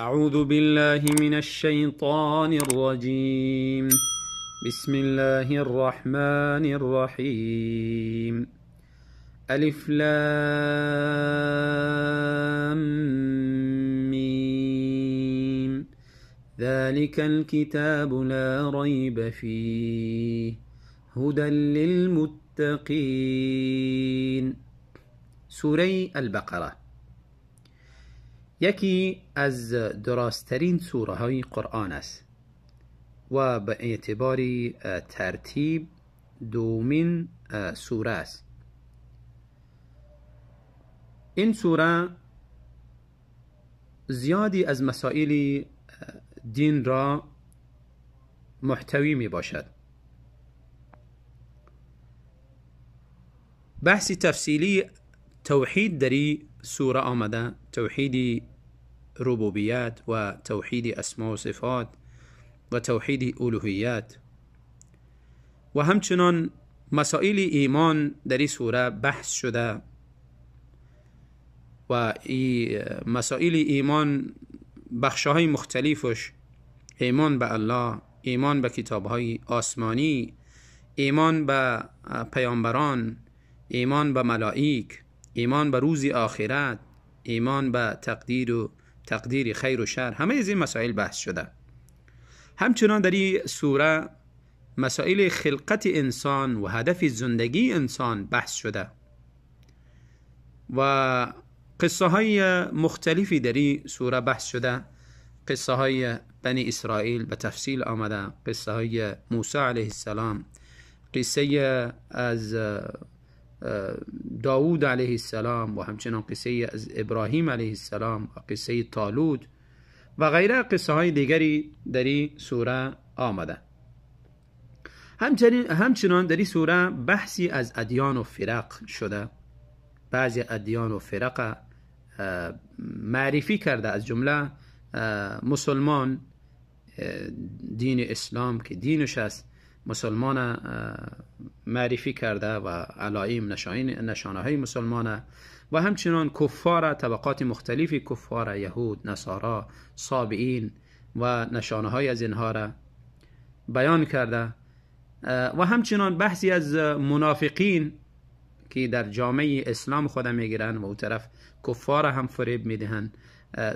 أعوذ بالله من الشيطان الرجيم. بسم الله الرحمن الرحيم. ألف لام ميم. ذلك الكتاب لا ريب فيه هدى للمتقين. سوره البقره یکی از درازترین سوره های قرآن است و به اعتبار ترتیب دومین سوره است. این سوره زیادی از مسائل دین را محتوی می باشد. بحث تفصیلی توحید در این سوره آمده، توحید ربوبیت و توحید اسما و صفات و توحید الوهیت و همچنان مسائل ایمان در این سوره بحث شده و مسائل ایمان بخش‌های مختلفش، ایمان به الله، ایمان به کتاب‌های آسمانی، ایمان به پیامبران، ایمان به ملائک، ایمان به روز آخرت، ایمان به تقدیر و تقدیر خیر و شر، همه از این مسائل بحث شده. همچنان در این سوره مسائل خلقت انسان و هدف زندگی انسان بحث شده و قصه های مختلفی در این سوره بحث شده. قصه های بنی اسرائیل به تفصیل آمده، قصه های موسی علیه السلام، قصه از داود علیه السلام و همچنان قصه از ابراهیم علیه السلام و قصه طالوت و غیره، قصه های دیگری در این سوره آمده. همچنان در این سوره بحثی از ادیان و فرق شده، بعضی ادیان و فرق معرفی کرده، از جمله مسلمان، دین اسلام که دینش است، مسلمان معرفی کرده و علائم نشانه های مسلمان و همچنان کفار، طبقات مختلف کفار، یهود، نصارا، صابئین و نشانه های از اینها را بیان کرده و همچنان بحثی از منافقین که در جامعه اسلام خود میگیرن و او طرف کفار هم فریب میدهند،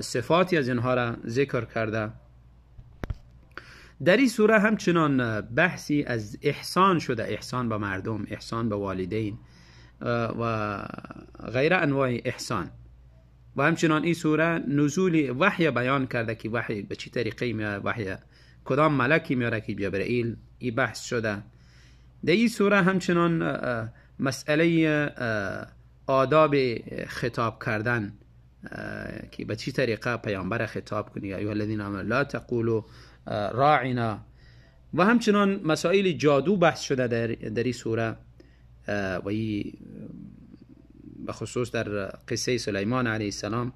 صفاتی از اینها را ذکر کرده. در این سوره همچنان بحثی از احسان شده، احسان به مردم، احسان به والدین و غیر انواع احسان. و همچنان این سوره نزول وحی بیان کرده که وحی به چه طریقی میاد، وحی کدام ملکی میاره که جبرئیل، این بحث شده. در این سوره همچنان مسئله آداب خطاب کردن که به چه طریقه پیامبر خطاب کنی، ایها الذین آمنوا لا تقولوا راعنا. و همچنان مسائل جادو بحث شده در این سوره و به خصوص در قصه سلیمان علیه السلام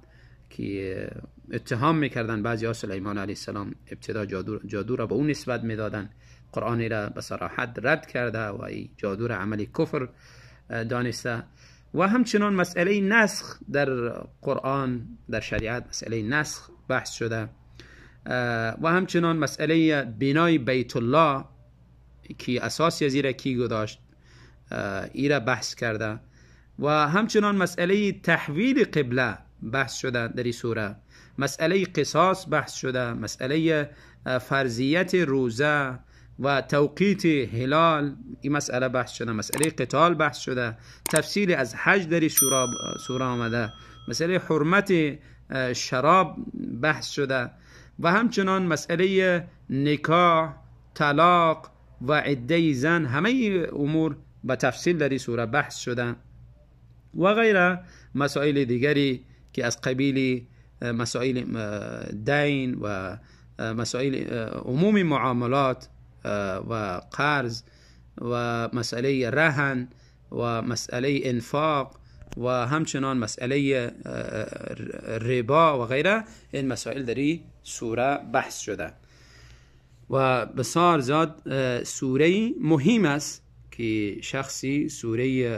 که اتهام میکردن بعضی ها سلیمان علیه السلام ابتدا جادو را به اون نسبت میدادن، قرآن را به صراحت رد کرده و این جادو را عمل کفر دانسته. و همچنان مسئله نسخ در قرآن، در شریعت مسئله نسخ بحث شده و همچنان مسئله بنای بیت الله که اساس از ایره کی گذاشت، ایره بحث کرده. و همچنان مسئله تحویل قبله بحث شده در این سوره، مسئله قصاص بحث شده، مسئله فرضیت روزه و توقیت هلال، این مسئله بحث شده، مسئله قتال بحث شده، تفصیل از حج در این سوره آمده، مسئله حرمت شراب بحث شده و همچنان مسئله نکاح، طلاق و عده زن، همه امور به تفصیل در این سوره بحث شده و غیره مسائل دیگری که از قبیل مسائل دین و مسائل عموم معاملات و قرض و مسئله رهن و مسئله انفاق و همچنان مسئله ربا و غیره، این مسائل در این سوره بحث شده. و بسیار زیاد سوره مهم است که شخصی سوره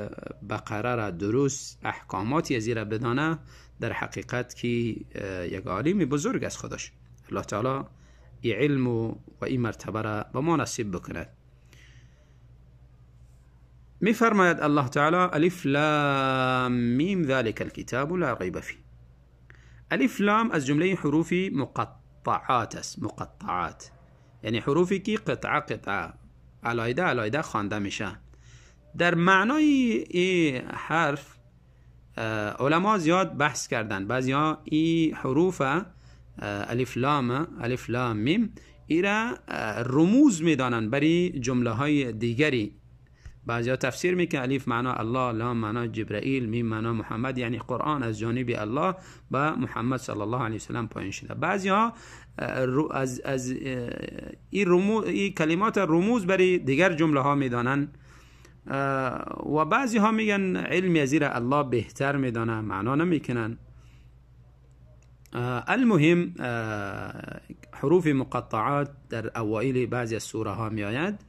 بقره را درست احکاماتی از را بدانه، در حقیقت که یک عالم بزرگ است خودش. الله تعالی این علم و این مرتبه را به ما نصیب بکند. میفرماید الله تعالی الف لام میم ذلك الكتاب لا ریب فیه. الف لام از جمله حروف مقطعات است. مقطعات یعنی حروفی که قطعه قطعه علایده علایده خوانده میشه. در معنای این حرف علما زیاد بحث کردن. بعضیا این حروف الف لام الف لام میم ایرا رموز میدانن برای جمله های دیگری. بعضیا تفسیر میکنن الف معنا الله، لام معنا جبرائیل، میم معنا محمد، یعنی قرآن از جانب الله به محمد صلی الله علیه وسلم پایین شده. بعضیا از این کلمات رموز برای دیگر جمله ها میدانن و بعضی ها میگن علم از الله بهتر میدانه، معنا نمیکنن. المهم حروف مقطعات در اوائل بعضی از سوره ها میآید.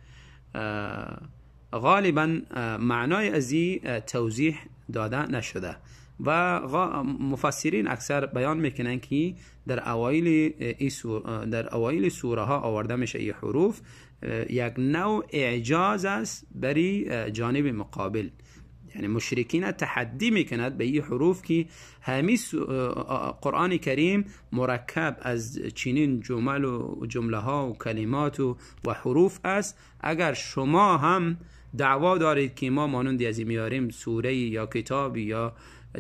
غالبا معنای از این توضیح داده نشده و مفسرین اکثر بیان میکنن که در اوایل سوره ها آورده میشه این حروف یک نوع اعجاز است برای جانب مقابل، یعنی مشرکین تحدی میکند به این حروف که همی قرآن کریم مرکب از چنین جمل و جمله ها و کلمات و حروف است. اگر شما هم دعوا دارید که ما مانند از میاریم سوره یا کتابی یا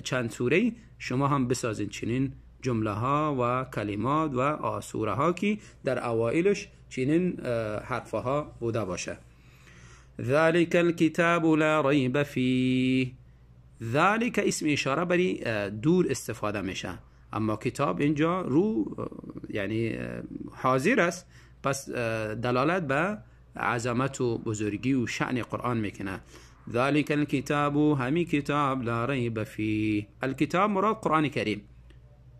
چند سوره، شما هم بسازید چنین جمله ها و کلمات و سوره ها که در اوائلش چنین حرف ها بوده باشه. ذلك الكتاب لا ریب فیه. ذلك اسم اشاره بری دور استفاده میشه، اما کتاب اینجا رو یعنی حاضر است، پس دلالت به عظمت و بزرگی و شأن قرآن میکنه. ذلك الكتاب همی کتاب لا ریب فیه. الکتاب مراد قرآن کریم،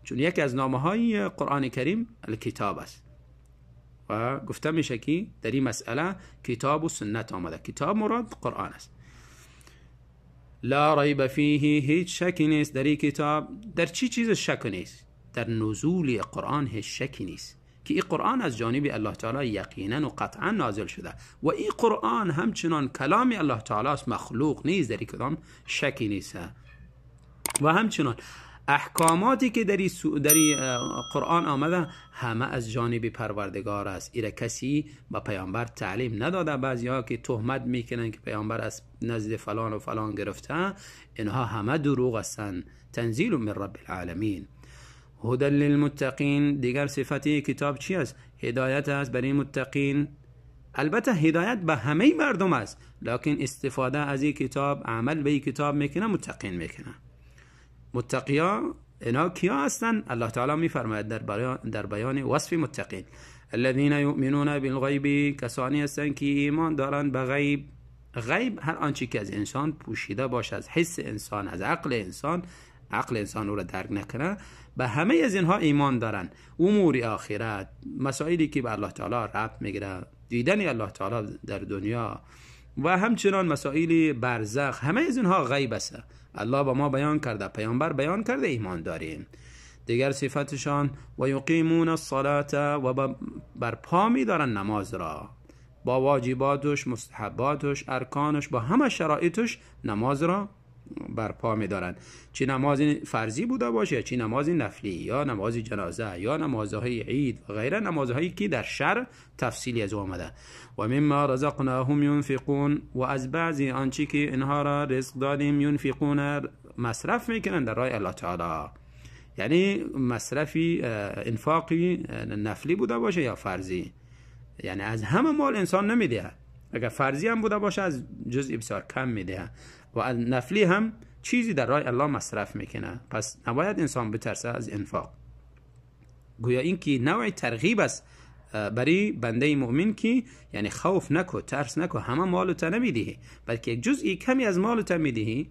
چون یکی از نامه های قرآن کریم الکتاب است و گفته میشه که در این مسئله کتاب و سنت آمده. کتاب مراد قرآن است. لا ریب فیه، هیچ شکی نیست در این کتاب. در چی چیز شک نیست؟ در نزول قرآن هیچ شکی نیست که این قرآن از جانب الله تعالی یقینا و قطعا نازل شده و این قرآن همچنان کلام الله تعالی است، مخلوق نیست، در این کلام شکی نیست. و همچنان احکاماتی که در قرآن آمده همه از جانب پروردگار است. ایره کسی با پیامبر تعلیم نداده. بعضی ها که تهمت میکنن که پیامبر از نزد فلان و فلان گرفته، اینها همه دروغ هستند. تنزیل من رب العالمین. هدى للمتقین. دیگر صفتی کتاب چی است؟ هدایت است برای متقین. البته هدایت به همه مردم است، لکن استفاده از این کتاب، عمل به این کتاب میکنه، متقین میکنه. متقیا اینا کیا هستند؟ الله تعالی میفرماید در بیان وصف متقین: الذين یؤمنون بالغیب، کسانی هستند که ایمان دارند به غیب. غیب هر آنچه که از انسان پوشیده باشه، از حس انسان، از عقل انسان، عقل انسان او را درک نکنه، به همه از اینها ایمان دارن. امور آخرت، مسائلی که به الله تعالی ربط میگیره، دیدن الله تعالی در دنیا و همچنان مسائل برزخ، همه از اینها غیب است. الله با ما بیان کرده، پیامبر بیان کرده، ایمان داریم. دیگر صفتشان و یقیمون الصلاة، و برپا میدارن نماز را با واجباتش، مستحباتش، ارکانش، با همه شرایطش نماز را برپا میدارن. چه نماز فرضی بوده باشه، چه نماز نفلی یا نماز جنازه یا نمازهای عید و غیره، نمازهایی که در شرع تفصیلی از آمده. و مما رزقناهم ينفقون، و از بعضی آنچه که اینها را رزق دادیم ينفقون، مصرف میکنن در راه الله تعالی. یعنی مصرفی انفاقی نفلی بوده باشه یا فرضی، یعنی از همه مال انسان نمیده، اگر فرضی هم بوده باشه از جزئی بسیار کم میده و از نفلی هم چیزی در راه الله مصرف میکنه. پس نباید انسان بترسه از انفاق. گویا این که نوع ترغیب است برای بنده مؤمن که یعنی خوف نکو، ترس نکو، همه مالت نمیدهی، بلکه یک جزئی کمی از مالت میدهی.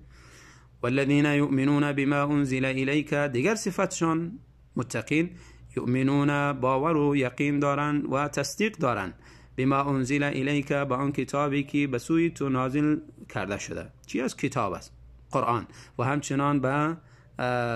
والذین یؤمنون بما انزل الیک، دیگر صفتشان متقین، یؤمنون باور و یقین دارن و تصدیق دارن، بما انزل الیک، با آن کتابی که به سوی تو نازل کرده شده. چی از کتاب است؟ قرآن. و همچنان به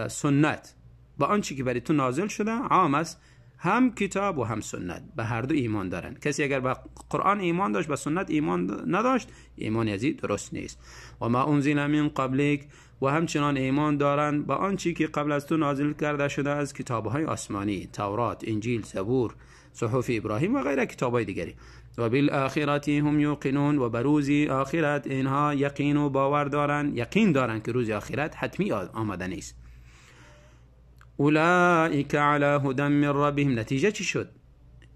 سنت، با آنچه که برای تو نازل شده عام است، هم کتاب و هم سنت، به هر دو ایمان دارن. کسی اگر به قرآن ایمان داشت به سنت ایمان نداشت، ایمان ازی درست نیست. و ما انزل من قبلک، و همچنان ایمان دارن به آنچه که قبل از تو نازل کرده شده از کتاب‌های آسمانی، تورات، انجیل، زبور، صحف ابراهیم و غیره کتاب‌های دیگری. و بالآخرة هم یوقنون، و به روز آخرت اینها یقین و باور دارن، یقین دارن که روز آخرت حتمی آمده نیست. اولئک علی هدی من ربهم. نتیجه چی شد؟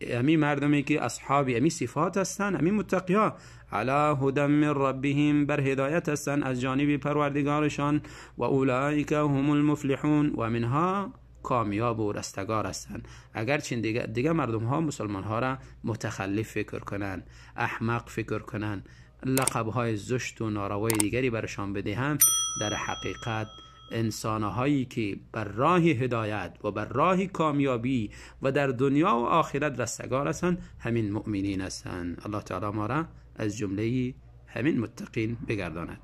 امی مردمی که اصحاب امی صفات هستن، امی متقی ها، علی هدی من ربهم، بر هدایت هستن از جانب پروردگارشان. و اولئک هم المفلحون، و منها کامیاب و رستگار هستند. اگرچه دیگه مردم ها مسلمان ها را متخلف فکر کنند، احمق فکر کنند، لقب های زشت و ناروای دیگری برشان بدهند، در حقیقت انسان هایی که بر راه هدایت و بر راه کامیابی و در دنیا و آخرت رستگار هستند همین مؤمنین هستند. الله تعالی ما را از جمله همین متقین بگرداند.